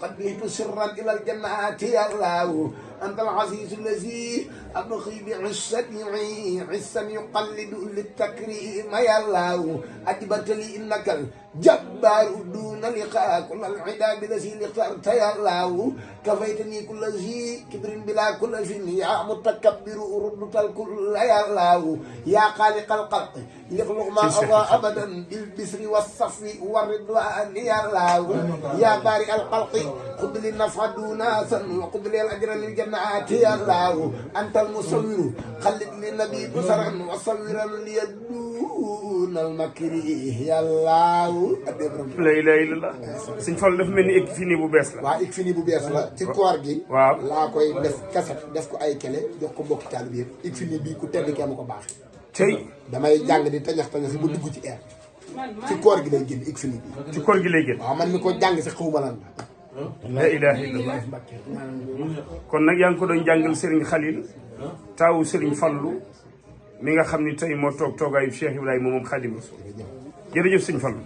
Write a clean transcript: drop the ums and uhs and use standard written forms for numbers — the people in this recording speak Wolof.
وقد بيت سرا إلى الجنات يا الله أنت العزيز الذي أبخي بعزتي عزا يقلد للتكريم يا الله أجبت لي إنك الجبار دون لقاء كل العذاب الذي اخترت يا الله كفيتني كل ذي كبر بلا كل شيء يا متكبر ردت الكل يا الله يا خالق الخلق يخلق ما أضاء أبدا بالبسر والصف والرضوان يا الله يا بارئ الخلق خذ لي النفع دون سن وخذ لي الأجر للجنات يا الله أنت المصور خلد للنبي بصرا وصورا لي دون المكر يا الله la ilaha illallah sëñ Fall dafa mel ni egg fii nii bu bees la. waaw egg fii nii bu bees la ci koor gi. waaw laa koy def kaset def ko ay kele jox ko mbokk taal bi yëpp egg fii nii bii ku tedd kee ma ko baax. tey damay jàng di tañax tañax bu dugg ci air ci koor gi lay génn egg fii nii bii. ci koor gi lay génn. waaw man mi ko jàng sax xawma lan la ilaha illallah kon nag yaa ngi ko doon jàngal Serigne Khalil taawu Serigne Fallou mi nga xam ni tey moo toog toogaayu Cheikh Ibrahima moom Khadim Rasoul jërëjëf Serigne Fallou.